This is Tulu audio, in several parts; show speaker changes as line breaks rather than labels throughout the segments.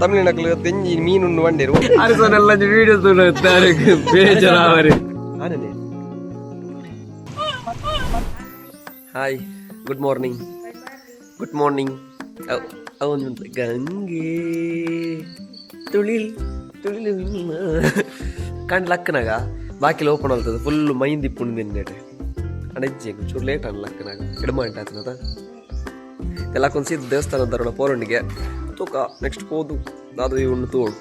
ತಮಿಳಿನಕಲು ದೆಂಜಿ ಮೀನುಂಡು ವಂಡೇರು
ಅರಸನೆಲ್ಲ video ಬೇಜಾರಾವರಿ.
ಆನನೆ. Hi, good morning, good morning. ಅವನು ಗಂಗೆ ತುಳಿಲ್ ತುಳಿಲ್ ಕಂಡ್ ಲಕ್ಕನಾಗ ಬಾಕಿಲ್ ಓಪನ್ ಆಗ್ತದೆ. ಫುಲ್ ಮೈಂದಿ ಪುಣ್ದಿನ್ನೇಟೆ ಅಣಜ್ಜೆ ಚೂರು ಲೇಟ್ ಅನ್ ಲಕ್ಕನಾಗ ಎಡಮ ಆತನದ ಎಲ್ಲ ಸೀದ ದೇವಸ್ಥಾನ ತರೋಣ ಪೋರಂಡಿಗೆ ತೂಕ ನೆಕ್ಸ್ಟ್ ಹೋದು ದಾದು ಇವನ್ನು ತೋಡು.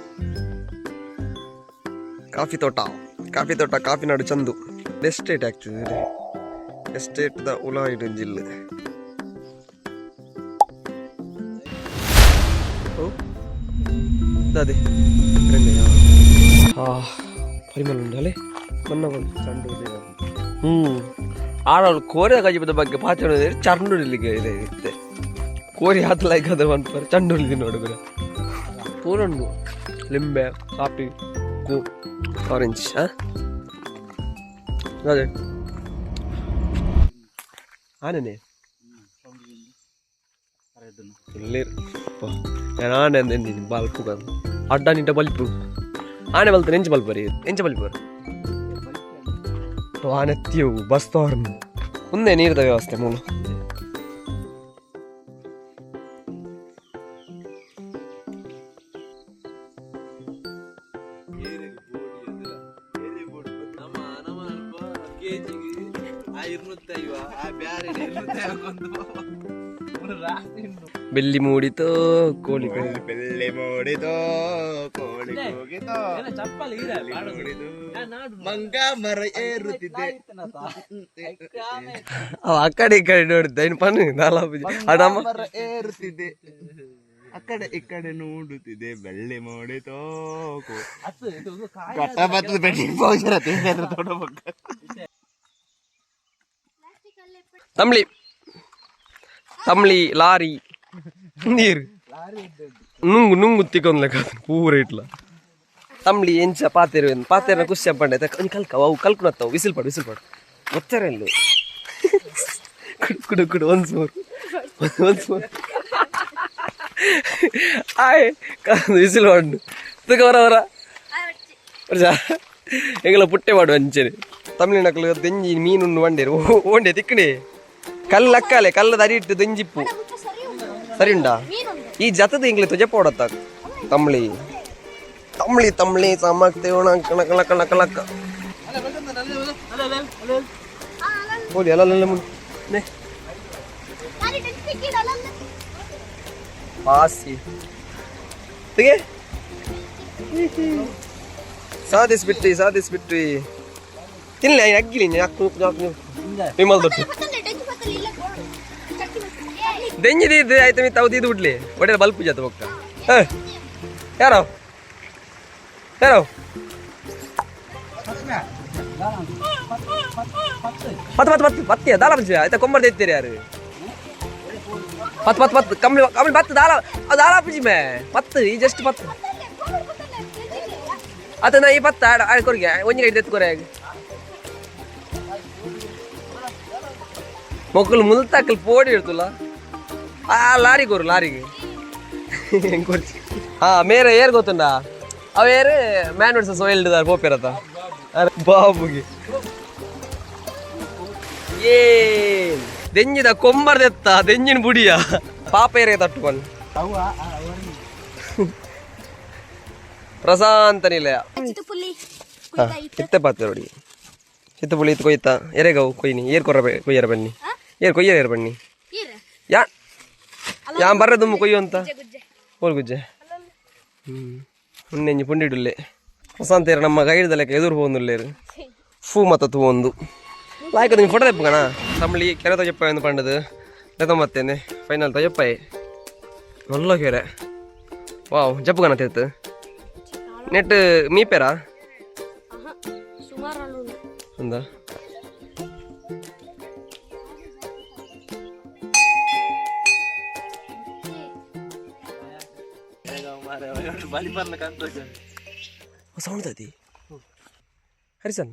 Coffee Thota, coffee Thota, coffee Nadu Chandu. Estate actually estate the ಉಲಾ ಇಡು ಜಿಲ್ಲೆ. ಓ ದಾದೆ ಆ ಪರಿಮಳ ಉಂಡಲೆ ಮನ್ನ
ಚಂಡು.
ಆಡೋಳು ಕೋರಿದ ಕಜಿಪದ ಬಗ್ಗೆ ಪಾಚಣ ಚಂಡುಲಿಗೆ ಇದೆ ಇತ್ತೆ. ಕೋರಿ ಆತ ಲೈಕ್ ಅದ ಮನ್ಪರ್ ಚಂಡುಲಿ ನೋಡುಗರ ಪೂರಣ್ಣು ಲಿಂಬೆ ಕಾಫಿ ಕು ಆರೆಂಜ್. ಹಾಂ, ಅದೇ ಆನನೆ ನಾನು ಆನೆ ಅಂದೆ ಬಲ್ಪು ಅಡ್ಡ ನಿಂಟ ಬಲ್ಪು ಆನೆ ಬಲ್ತ ನೆಂಚು ಬಲ್ಪರಿ ಎಂಚ ಬಲ್ಪರು ಆನೆ ಎತ್ತಿಯವು ಬಸ್ ತೋರ್ನು ಮುಂದೆ ನೀರಿದ ವ್ಯವಸ್ಥೆ ಮೂಲ. ಬೆಳ್ಳಿ ಮೂಡಿತೋ ಕೋಳಿ ಕೋಳಿ.
ಬೆಳ್ಳಿ ಮೂಡಿತೋ ಕೋಳಿ ಕೂಗಿತೋ, ಮಂಗ ಮರ ಏರುತ್ತಿದೆ.
ಅವ ಆ ಕಡೆ ಈ ಕಡೆ ನೋಡಿದ್ದ ಇನ್ನು ಪನ್ನು ನಾಲ ನಮ್ಮ
ಮರ ಏರುತ್ತಿದೆ, ಆ ಕಡೆ ಈ ಕಡೆ ನೋಡುತ್ತಿದೆ, ಬೆಳ್ಳಿ ಮೂಡಿತೋ. ಕಟ್ಟ ಬತ್ತದ ಬೆಳ್ಳಿ ಪೋಷರ ತೋಟ.
ತಂಬ್ಳಿ ತಂಬ್ಳಿ ಲಾರಿ ನೀರು ನುಂಗು ನುಂಗು ತಿಕ್ಕೊಂದ್ ಲೆಕ್ಕ ಪೂರ ಇಟ್ಲ. ತಂಬ್ಳಿ ಎಂಚ ಪಾತೆರು ಪಾತೆರ್ನ ಖುಷಿ ಅಪ್ಪಂಡೆ ಒಂಜಿ ಕಲ್ಕ ಅವು ಕಲ್ಕುನತ್ತವು. ವಿಸಿಲ್ ಪಾಡು, ವಿಸಿಲ್ ಪಾಡು. ಗೊತ್ತಾರೆ ಇಲ್ಲ. ಕುಡು ಕುಡು ಕುಡು. Once more, once more. ಆಯ್ ವಿಸಿಲ್ ಪಾಡು. ತುಕ ವರ ವರ ಎಂಗಲ ಪುಟ್ಟೆ ಮಾಡು ಅಂಚೆನೆ. ತಮಿಳಿನಕಲು ದೆಂಜಿ ಮೀನುಂಡು ವಂಡೇರು ಓಂಡೆ ತಿಕ್ಕಣೆ ಕಲ್ಲು ಲಕ್ಕಾಲೆ ಕಲ್ಲದ ಅಡಿ ಇಟ್ಟು ದೆಂಜಿಪ್ಪು ಸರಿ ಉಂಡಾ. ಈ ಜತದ ಇಂಗ್ಲಿ ತುಜೆ ಪೋಡತ್ತ. ತಂಬ್ಳಿ ತಂಬ್ಳಿ ತಂಬ್ಳಿ ಸಮಕ್ತೆ ಕಣ ಕಣ ಕಣ ಕಣಕ್ಕ ಹೋಲಿ ಅಲ್ಲ ಅಲ್ಲ ಮುನ್ ಪಾಸಿ ತೆಗೆ ಸಾಧಿಸ್ಬಿಟ್ರಿ, ಸಾಧಿಸ್ಬಿಟ್ರಿ. ತಿನ್ಲಿ ಅಗ್ಗಿಲಿ ನಾಲ್ಕು ನಾಲ್ಕು ವಿಮಲ್ ದೊಡ್ಡ ದೆಂಜಿದ ಆಯ್ತು ಮಿತ್ತ ಅವು ಇದು ಬಿಡ್ಲಿ ಒಳ್ಳೆ ಬಲ್ಪು ಜಾತ ಬೊಕ್ಕ. ಯಾರೋ ಯಾರೋ ಪತ್ತು ಪತ್ತು ಪತ್ತು ಪತ್ತಿ ದಾಲ ಬಂಚ ಆಯ್ತಾ ಕೊಂಬರ್ ದೆತ್ತೀರಿ ಯಾರು ಪತ್ತು ಪತ್ತು ಪತ್ತು ಕಂಬಳಿ ಕಂಬಳಿ ಪತ್ತು ದಾಲ ದಾಲ ಪುಜಿ ಮೇ ಪತ್ತು ಈ ಜಸ್ಟ್ ಪತ್ತು ಅತ ನಾ ಈ ಪತ್ತು ಆಡ ಆಡ ಕೊರಿಗೆ ಒಂಜಿ ಕೈ ದೆತ್ತು ಕೊರೆ ಮೊಕ್ಕಲು ಮುಲ್ತಾಕಲ್ ಪೋಡಿ ಇರ್ತಲ್ಲ. ಆ ಲಾರಿ ಕೊರು ಲಾರಿಗೆ ಕೊರ್ಚಿ. ಹಾ ಮೇರೆ ಏರ್ ಗೊತ್ತುಂಡಾ ಅವ ಏರ್ ಮ್ಯಾನ್ ವರ್ಸಸ್ ವೈಲ್ಡ್ ದಾರ್ ಪೋಪೆರತ ಬಾಬುಗೆ ಏನ್ ದೆಂಜಿದ ಕೊಂಬರ್ದೆತ್ತ ದೆಂಜಿನ ಬುಡಿಯ ಪಾಪ ಏರಿಗೆ ತಟ್ಟುಕೊಂಡು ಪ್ರಶಾಂತ ನಿಲಯ. ಇತ್ತೆ ಪಾತೆ ನೋಡಿ ಚಿತ್ತಪುಳಿ ಇತ್ತು ಕೊಯ್ತಾ ಎರೆಗವು ಕೊಯ್ನಿ ಏರ್ ಕೊರ ಕೊಯ್ಯರ ಬನ್ನಿ ಏರ್ ಕೊಯ್ಯರ ಏರ್ ಬನ್ನಿ ಯಾ ಯಾನ್ ಬರ್ರೆ ದುಮ್ಮು ಕೊಯ್ಯು ಅಂತ ಹೋಲ್ ಗುಜ್ಜೆ. ಉನ್ನೆಂಜಿ ಪುಂಡಿಡುಲ್ಲೆ ಪ್ರಶಾಂತ ನಮ್ಮ ಗೈಡ್ದ ಲೆಕ್ಕ ಎದುರು ಪೋಂದುಲ್ಲೇರು ಫೂ ಮತ್ತ ತೂವೊಂದು ಲಾಯ್ಕ ನಿಂಗೆ ಫೋಟೋ ತೆಪ್ಪುಗಣ. ತಂಬ್ಳಿ ಕೆರೆ ತೊಜಪ್ಪ ಎಂದು ಪಂಡದು ಲೆತ್ತೊಂಬತ್ತೇನೆ ಫೈನಲ್ ತೊಜಪ್ಪಾಯಿ ಮಲ್ಲ ಕೆರೆ. ವಾವ್ ಜಪ್ಪುಗಣ ತಿರ್ತು ನೆಟ್ ಮೀಪೇರಾ ఉందా? ಸೌಂಡ್ ಅದಿ ಹರಿಸನ್.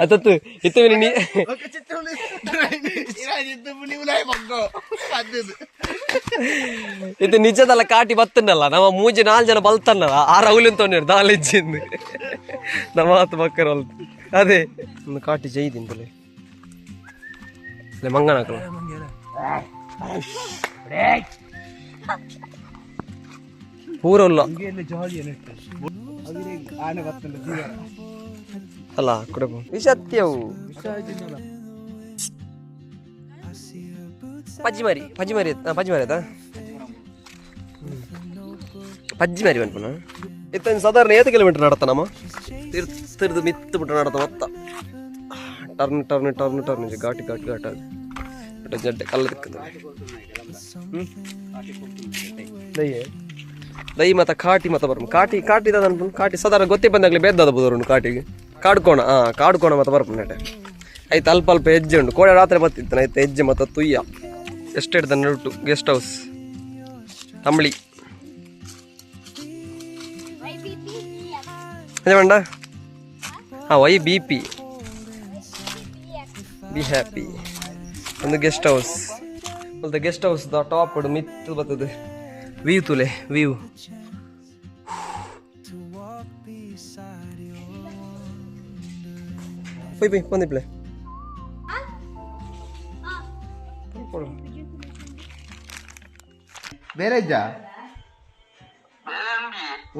ಅತ್ತತ್ತು ಇತ್ತು ನೀ. ಇದು ನಿಜದಲ್ಲ, ಕಾಟಿ ಬತ್ತನಲ್ಲ ನಮ್ಮ ಮೂಜಿ ನಾಲ್ ಜನ ಬಲ್ತನ್ನಲ್ಲ, ಆರು ಅವಲಿನ ತೊಂದರೆ ದಾಲಿಜ್ಜಿಂದು ನಮ್ಮ ಆತು ಬಕ್ಕರಲ್. ಅದೇ ಒಂದು ಕಾಟಿ ಜೈದಿಂದಲೇ ಮಂಗನ ಪೂರ ಉಲ್ಲ ಅಲ್ಲ ಕುಡಬ ವಿಷತ್ಯವು. ಪಜ್ಜಿ ಮಾರಿ, ಪಜ್ಜಿ ಮಾರಿ, ಪಜ್ಜಿ ಮಾರಿ ಆಯ್ತಾ? ಪಜ್ಜಿ ಮಾರಿ ಪನ್ಪುನ ಇತ್ತ. ಸಾಧಾರಣ ಏತ್ ಕಿಲೋಮೀಟರ್ ನಡತ ನಮ್ಮ ತಿರ್ದು ಮಿತ್ತು ಬಿಟ್ಟು ನಡತ. ಮತ್ತ ಟರ್ನ್ ಟರ್ನ್ ಟರ್ನ್ ಟರ್ನ್, ಘಾಟಿ ಘಾಟಿ ಘಾಟ್ ಅದು ಜಡ್ಡೆ ಕಲ್ಲ ತಿಕ್ಕದ ದಯ್ಯೆ ದೈ ಮತ ಕಾಟಿ ಮತ ಬರ್ಪುಂಡು. ಕಾಟಿ ಕಾಟಿ ಅನ್ಪುಂಡು. ಕಾಟಿ ಸಾಧಾರಣ ಗೊತ್ತೇ ಬಂದಾಗಲೇ ಬೇದ್ದಾದ ಬುದರುಂಡು ಕಾಟಿಗೆ. ಕಾಡ್ಕೋಣ, ಹಾ ಕಾಡ್ಕೋಣ ಮತ ಬರ್ಪುಂಡು ನೆಟೆ. ಐತೆ ಅಲ್ಪ ಅಲ್ಪ ಹೆಜ್ಜೆ ಉಂಟು. ಕೋಡೆ ರಾತ್ರಿ ಬತ್ತಿತ್ತು ಐತೆ ಹೆಜ್ಜೆ ಮತ ತುಯ್ಯ. ಎಸ್ಟೇಟ್ the ನಡುಟು ಗೆಸ್ಟ್ ಹೌಸ್ ತಂಬಳಿ ಅದೇ ಬೇಡ. ಹಾಂ, Y B P be happy. ಒಂದು ಗೆಸ್ಟ್ ಹೌಸ್. ಒಂದು ಗೆಸ್ಟ್ ಹೌಸ್ the top ಮಿತ್ತು ಬರ್ತದೆ ವ್ಯೂ ತುಲೆ ವ್ಯೂ. ಪೋಯ್ ಪೋಯ್ ಬಂದಿಪ್ಲೆ.
ಬೇರೆಜ್ಜ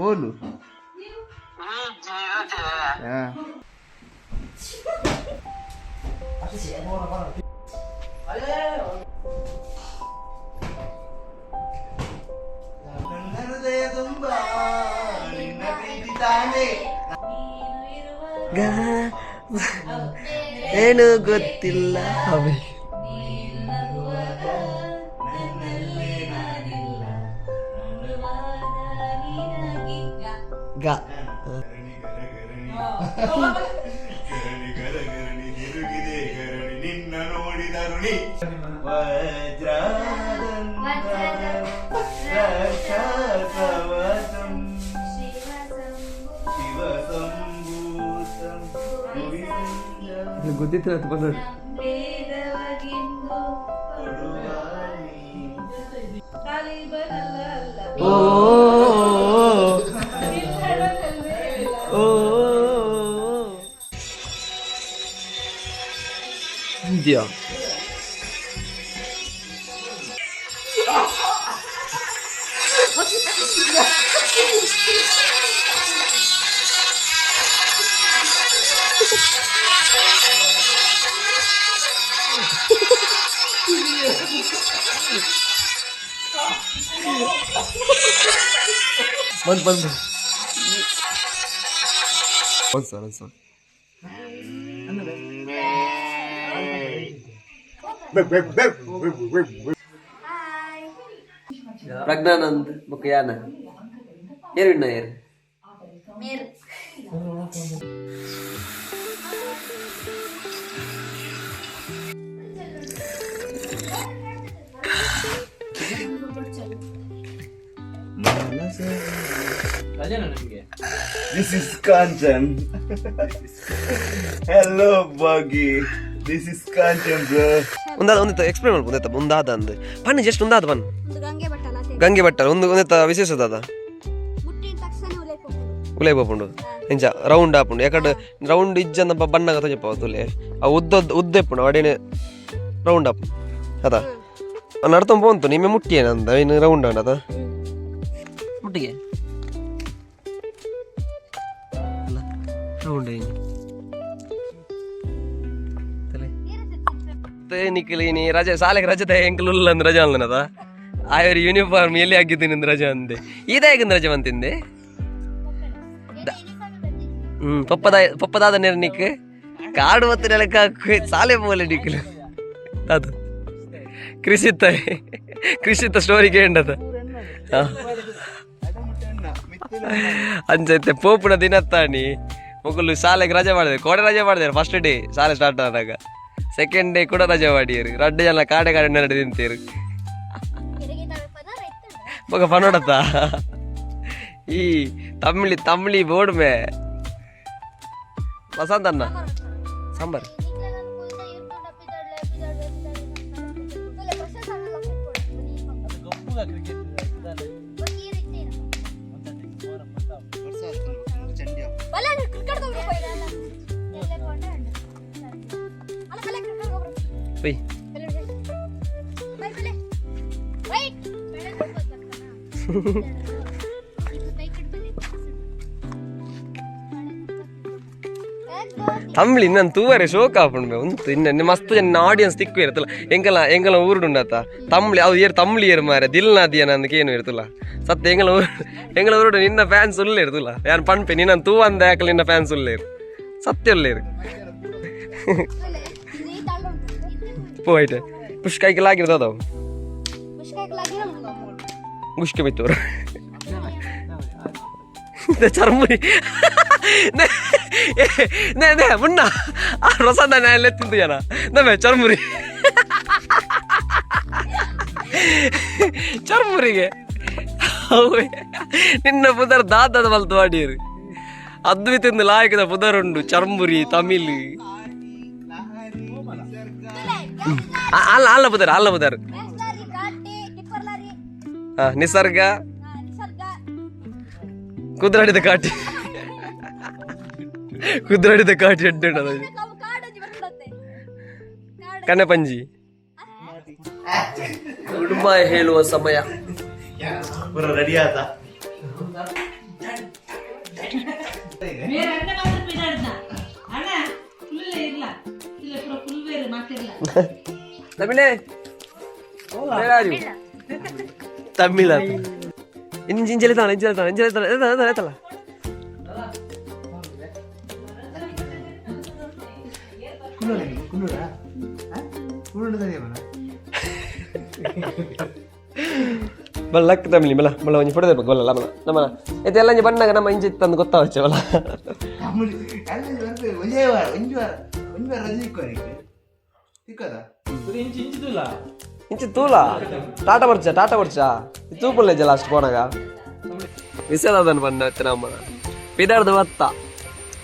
ಓಲು. ಹಾ. ಹೃದಯ ತುಂಬ ನಿನ್ನ ಪ್ರೀತಿ ತಾನೇ.
ಏನು ಗೊತ್ತಿಲ್ಲ ಅವೇ. ಗ
ಗರಣಿ ಗರ ಗರಣಿ ತಿರುಗಿದೆ ಗರಣಿ ನಿನ್ನ ನೋಡಿದರುಣಿ ವಜ್ರದಂತ ರಕ್ಷಕವಚಂ ಶಿವ ಸಂಭೂತಂ ಗೋವಿಂದ.
ಗೊತ್ತಿತ್ತು ಬಂದ. ಓ ಓ ಇದೆಯಾ? ಬಂದ್ ಬಂದ್ ಒಂದು ಸರ್, ಒಂದು ಸರ್. ಪ್ರಜ್ಞಾನಂದ್ ಬೊಕ್ಕ ಯಾನ ಏರು ಇಣ್ಣ ಏರು.
ಮೇರು.
This is Kanchan. Hello, Buggy. This is Kanchan, bro.
ಒಂದಾದ ಒಂದು ಎಕ್ಸ್ಪ್ಲೇನ್ ಮಾಡ್ಬೋದು ಒಂದೆತ್ತ ಒಂದಾದ ಅಂದ್ ಪನ್ನಿ, ಜಸ್ಟ್ ಒಂದಾದ ಪನ್.
ಒಂದು ಗಂಗೆ ಬಟ್ಟಲ.
ಗಂಗೆ ಬಟ್ಟಲ್ ಒಂದು ಒಂದೆತ್ತ ವಿಶೇಷ ದಾದ?
ಮುಟ್ಟಿನ ತಕ್ಷಣ ಉಲೈ ಪೋಪುಂಡು.
ಉಲೈ ಪೋಪುಂಡು. ಇಂಚ ರೌಂಡ್ ಆಪುಂಡು. ಯಾಕಂದ್ರೆ ರೌಂಡ್ ಇಜ್ಜಂದ ಬಣ್ಣಗ ತೋಜಪ್ಪ ತುಲೆ. ಆ ಉದ್ದ ಉದ್ದ ಇಪ್ಪುಂಡು, ಅಡೇನೆ ರೌಂಡ್ ಆಪು ಅದ. ನಡ್ತೊಂಬ ಪೋಂತು ನಿಮ್ಮೆ ಮುಟ್ಟಿ ಏನಂದ ಇನ್ನು ರೌಂಡ್ ಆಂಡದ ಮುಟ್ಟಿಗೆ ರೌಂಡ್ ಏನು ನಿಕ್ಲಿ ರಜೆ ಶಾಲೆಗೆ ರಜೆ ಎಂಕಲ್ ಉಲ್ಲ ಅಂದ್ ರಜೆ ಅಲ್ಲನದ. ಆಯರ್ ಯೂನಿಫಾರ್ಮ್ ಎಲ್ಲಿ ಹಾಕಿದ್ದೀನಿ ಅಂದ್ ರಜೆ ಅಂದೆ. ಇದೇ ರಜೆ ಬಂತಿಂದೆ. ಹ್ಮ್ ಪಪ್ಪದ ಪಪ್ಪದಾದ ನಿಕ್ ಕಾಡು ಮತ್ತು ನೆಲಕ್ಕ ಸಾಲೆ ಪೋಲೆ ನಿಕ್ಲು. ಅದು ಕೃಷಿತ್ತ ಕೃಷಿತ್ತ ಸ್ಟೋರಿ ಕೇಂಡದ ಅಂಚೈತೆ. ಪೋಪುನ ದಿನತ್ತಾಣಿ ಮೊಗಲು ಶಾಲೆಗೆ ರಜೆ ಮಾಡಿದೆ, ಕೋಡೆ ರಜೆ ಮಾಡಿದೆ. ಫಸ್ಟ್ ಡೇ ಶಾಲೆ ಸ್ಟಾರ್ಟ್ ಆದಾಗ ಸೆಕೆಂಡ್ ಡೇ ಕೂಡ ರಜೆ ಮಾಡಿಯರು. ರಡ್ಡು ಜನ ಕಾಡೆ ಕಾಡೆ ನಡೆ ತಿಂತೀರು. ಬೊಕ ಪನೋಡತ್ತ ಈ ತಮಿಳಿ ತಮಿಳಿ ಬೋರ್ಡ್ ಮೇ ವಸಂತ ಅಣ್ಣ ಸಾಂಬಾರ್. ಒಯ್. ತಮಿಳ್ ಇನ್ನೊಂದು ತೂವರೆ ಶೋಕ್ ಆಪುಂಡು ಉಂತು ಇನ್ನ ಮಸ್ತ್ ಜನ ಆಡಿಯನ್ಸ್ ತಿಕ್ಕು ಇರ್ತಲ್ಲ. ಎಂಕಲ ಎಂಕಲ ಊರುಡುಂಡತ ತಮಿಳ್ ಅವು ಏರ್ ತಮಿಳ್ ಏರ್ ಮಾರೆ ದಿಲ್ ನಾದಿಯ ನಂದು ಏನು ಇರ್ತಲ್ಲ ಸತ್ಯ. ಎಂಕಲ ಊರು ಎಂಕಲ ಊರುಡು ನಿನ್ನ ಫ್ಯಾನ್ಸ್ ಉಲ್ಲೇರು ಇರ್ತಲ್ಲ. ಯಾನ್ ಪನ್ಪೆ ನಿನ್ನ ತೂವಂದ ಯಾಕಲ ನಿನ್ನ ಫ್ಯಾನ್ಸ್ ಉಲ್ಲೇರು ಸತ್ಯ ಉಲ್ಲೇರು. ಪೋಯ್ತೆ ಪುಷ್ ಕೈಗೆ ಲಾಗಿರ್ತದವು ಗುಷ್ಕೆ ಬಿತ್ತವರು ಚರ್ಮುರಿ ನೇ ನೇ ಮುನ್ನ ಆ ರಸಂದ ನೆ ಜನ ನಮ್ಮೆ ಚರ್ಮುರಿ ಚರ್ಮುರಿಗೆ ಅವೇ ನಿನ್ನ ಪುದರ್ ದಾದದ ಬಲ್ತು ವಾಡಿಯರು ಅದ್ವಿತಿಂದ ಲಾಯಕದ ಪುದರ್ ಉಂಡು ಚರ್ಮುರಿ ತಮಿಳ್ ಅಲ್ಲ ಅಲ್ಲ ಪುದರ್ ಅಲ್ಲ ಪುದರ್ ನಿಸರ್ಗ ಕುದ್ರಾಡಿದ ಕಾಟಿ ಕುದ್ರಾಡಿದ ಕಾಟಿ ಅಡ್ಡ ಕಣ್ಣಪಂಜಿ. ಗುಡ್ ಬೈ ಹೇಳುವ ಸಮಯ.
ರೆಡಿ ಆತ.
ತಮಿಳೇ ತಮಿಳ ಇಂಚಲಿ ತಾಣ ಇಂಚಲಿ ತಾಣ ಇಂಚಲಿ ತಾಣ ಎತ್ತಲ್ಲ ಎತ್ತಲ್ಲ. ಬಲ್ಲ ಲಕ್ ತಮಿಳಿ ಬಲ್ಲ ಬಲ್ಲ ಒಂಜಿ ಫೋಟೋ ತೆಪ್ಪು ಬಲ್ಲ ನಮ್ಮ ನಮ್ಮ ಇದೆಲ್ಲ ಒಂಜಿ ಬಣ್ಣಗ ನಮ್ಮ ಇಂಚಿ ತಂದು ಗೊತ್ತಾವಚ್ಚೆ ಬಲ್ಲ.
ಒಂಜೇ ವಾರ ಒಂಜಿ ವಾರ ಒಂಜಿ ವಾರ ರಜೆ ಸಿಕ್ಕವರಿಗೆ ಸಿಕ್ಕದ.
ಇಂಚಿ ತೂಲ ಟಾಟಾ ಬರ್ಚ ಟಾಟಾ ಬರ್ಚ ತೂಪುಲ್ಲ ಲಾಸ್ಟ್ ಪೋನಾಗ ವಿಸದಾದನ್ ಬಣ್ಣ ನಮ್ಮ ಪಿದಾರ್ದು ಬತ್ತ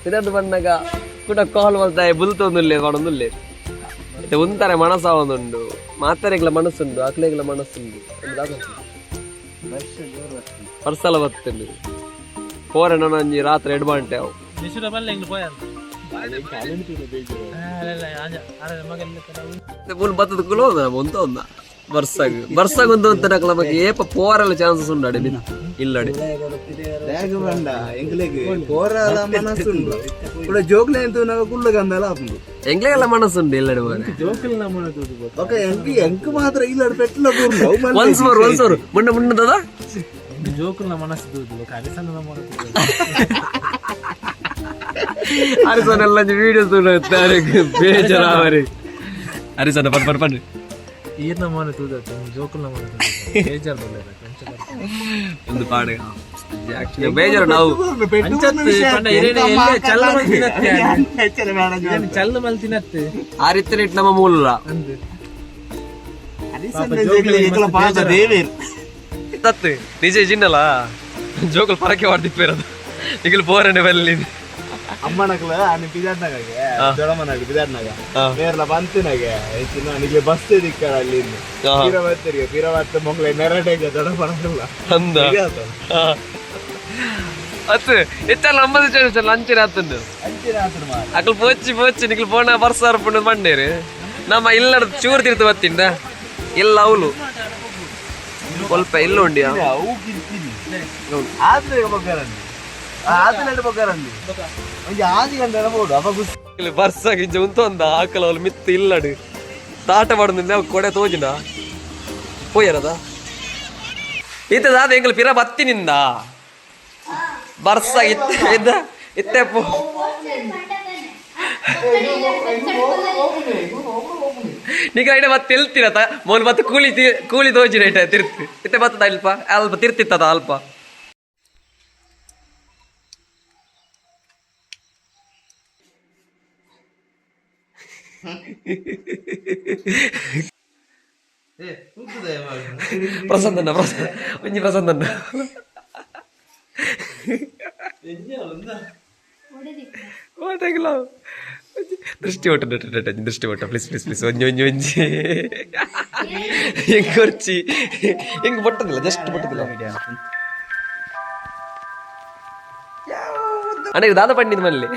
ಪಿದಾರ್ದು ಬಣ್ಣಗ ಕೂಡ ಕಾಲ್ ಮಲ್ತಾಯ ಬುಲ್ತೊಂದುಲ್ಲೆ ಪಡೊಂದುಲ್ಲೆ ಇತ್ತೆ ಉಂತಾರೆ ಮನಸ್ಸ ಒಂದುಂಡು ಮಾತರೆಗ್ಲ ಮನಸ್ಸುಂಡು ಅಕ್ಲೆಗ್ಲ ಮನಸ್ಸುಂಡು ಪರ್ಸಲ ಬತ್ತುಂಡು ಪೋರೆ ಒಂಜಿ ರಾತ್ರಿ ಎಡ್ ಗಂಟೆ ಅವು. ಫುಲ್ ಬತ್ತದ ಕುಲ ಒಂತ ಒಂದ ಬರ್ಸಾಗ ಬರ್ಸಾಗ ಒಂದು ಅಂತ ನಕಲ ಏಪ ಪೋರಲ್ಲ ಚಾನ್ಸಸ್ ಉಂಡು ಅಡೆ ಇಲ್ಲಡೆ.
ಬ್ಯಾಗ್ ಬಂಡ ಎಂಗ್ಲೆಗ್ ಪೋರಾಲ ಮನಸ್ಸುಂಡು ಕೂಡ ಜೋಕ್ಲೆ ಅಂತ ನಾಗ ಕುಲ್ಲ ಗಂದಲ ಆಪುಂಡು.
ಎಂಗ್ಲೆಗೆಲ್ಲ ಮನಸ್ಸುಂಡು ಇಲ್ಲಡೆ ಮಗನೆ.
ಓಕೆ ಎಂಕ್ ಎಂಕ್ ಮಾತ್ರ ಇಲ್ಲ ಪೆಟ್ಲ ಬೂರ್ನು
ಒನ್ಸ್ ಮೋರ್ ಒನ್ಸ್ ಮೋರ್ ಮುನ್ನ ಮುನ್ನದದ.
ಜೋಕುಲ್ನ ಮನಸ್ಸು
ಹರಿಸನ್ ಎಲ್ಲ ವಿಡಿಯೋಸ್ ಬೇಜಾರಾವರಿ ಹರಿಸನ್ ಪಡ್ ಪಡ್ ಪಡ್.
ಈರ್ನ ಮೋನೆ ತೂದತ್ತೆ ಜೋಕುಲ್ನ ಮೋನೆ ಬೇಜಾರು ಬರಲ್ಲ.
ಒಂದು ಪಾಡು ಆಕ್ಚುಲಿ ಬೇಜಾರು ನಾವು.
ಚಲ್ಲು ಮಲ್ತಿನತ್ತೆ.
ಆ ರೀತಿ ಇಟ್ಟು ನಮ್ಮ ಮೂಲ
ದೇವೇರ್
ತತ್ತು ನಿಜ ಜಿನ್ನಲ್ಲ ಜೋಕುಲ್ ಪರಕೆ ಮಾಡ್ತಿತ್ತು ಇರೋದು ಈಗಲೂ ಪೋರನೆ ಬಲ್ಲಿ.
ಅಮ್ಮನಕ್ಲ ಆನೆ ಪಿದಾಡ್ನಾಗೆ ದೊಡಮ್ಮನಾಗ ಪಿದಾಡ್ನಾಗ ಬೇರ್ಲ ಬಂತಿನಾಗೆ ಹೆಚ್ಚಿನ ನಿಗೆ ಬಸ್ ದಿಕ್ಕಡ ಅಲ್ಲಿ ಪಿರ ಬತ್ತರಿಗೆ ಪಿರ ಬತ್ತ ಮೊಂಗ್ಲೆ ನೆರಡೆಗೆ ದೊಡಮ್ಮನಲ್ಲ.
ಅಂದ ಅತ್ತು ಎಚ್ಚಲ್ಲ ನಮ್ಮದು ಲಂಚಿನ ಆತುಂಡು.
ಅಂಚಿನ ಆತನ ಮಾರ.
ಅಕಲ್ ಪೋಚಿ ಪೋಚಿ ನಿಕ್ಲು ಪೋಣ ಬರ್ಸಾರ ಪುಂಡು ಮಂಡೇರು ನಮ್ಮ ಇಲ್ಲ ಚೂರು ತಿರ್ತು ಬತ್ತಿಂದ ಇಲ್ಲ ಅವಳು ಸ್ವಲ್ಪ ಇಲ್ಲ ಉಂಡಿಯಾ.
ಅವು ಕಿರ್ತೀನಿ ಆದ್ರೆ ಬಗ್ಗರಂದಿ ಆದ್ರೆ ಬಗ್ಗರಂದಿ ಒಂಜಿ ಆಜಿ ಗಂಟೆ ಬೋಡು ಅಪ್ಪ ಗುಸ್.
ಇಲ್ಲಿ ಬರ್ಸಾಗ ಇಂಚ ಉಂತೊಂದ ಆಕಲ ಅವಳು ಮಿತ್ತು ಇಲ್ಲಡು ತಾಟ ಮಾಡುದು ಕೊಡೆ ತೋಜಿನ ಪೋಯರದ ಇತ್ತದಾದ ಎಂಕಲ್ ಪಿರ ಬತ್ತಿನಿಂದ ಬರ್ಸಾಗ ಇತ್ತೆ ಇದ್ದ ಇತ್ತೆ ಪೋ ನಿಕ ಐಡ ಮತ್ತೆ ಎಲ್ತಿರತ ಮೋಲ್ ಮತ್ತೆ ಕೂಲಿ ಕೂಲಿ ತೋಜಿನ ಐಟ ತಿರ್ತು ಇತ್ತೆ ಬತ್ತದ ಅಲ್ಪ ಅಲ್ಪ ತಿರ್ತಿತ್ತದ ಅಲ್ಪ. ಪ್ರಸನ್ನ ಪ್ರಸನ್ನ ಒಂಜಿ ಪ್ರಸನ್ನ. ಓಟೆಗ್ಲ ದೃಷ್ಟಿ ಒಟ್ಟು ದೃಷ್ಟಿ ಒಟ್ಟ. ಪ್ಲೀಸ್ ಪ್ಲೀಸ್ ಪ್ಲೀಸ್, ಒಂಜಿ ಒಂಜಿ ಒಂಜಿ ಹೆಂಗ್ ಕೊರ್ಚಿ, ಹೆಂಗ್ ಬೊಟ್ಟದಿಲ್ಲ, ಜಸ್ಟ್ ಬೊಟ್ಟದಿಲ್ಲ. ಅಣ್ಣ, ಇದು ದಾದ ಪಂಡಿದ್ ಮಲ್ಲಿ.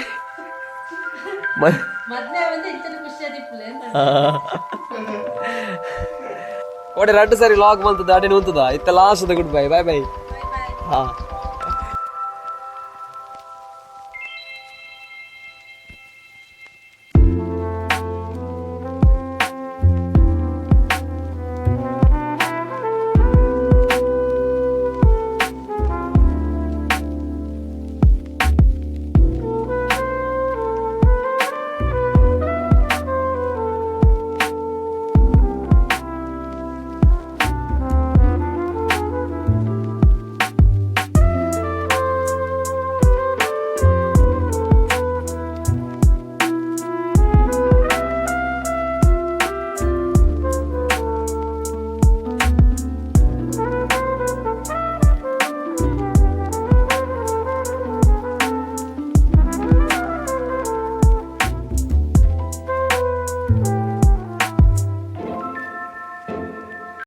ಓಡೆ ರಡ್ಡು ಸರಿ ಲಾಗ್ ಬಂತದ ಅಡೆ ಉಂತದ ಇತ್ತ last good bye bye bye. ಹಾ.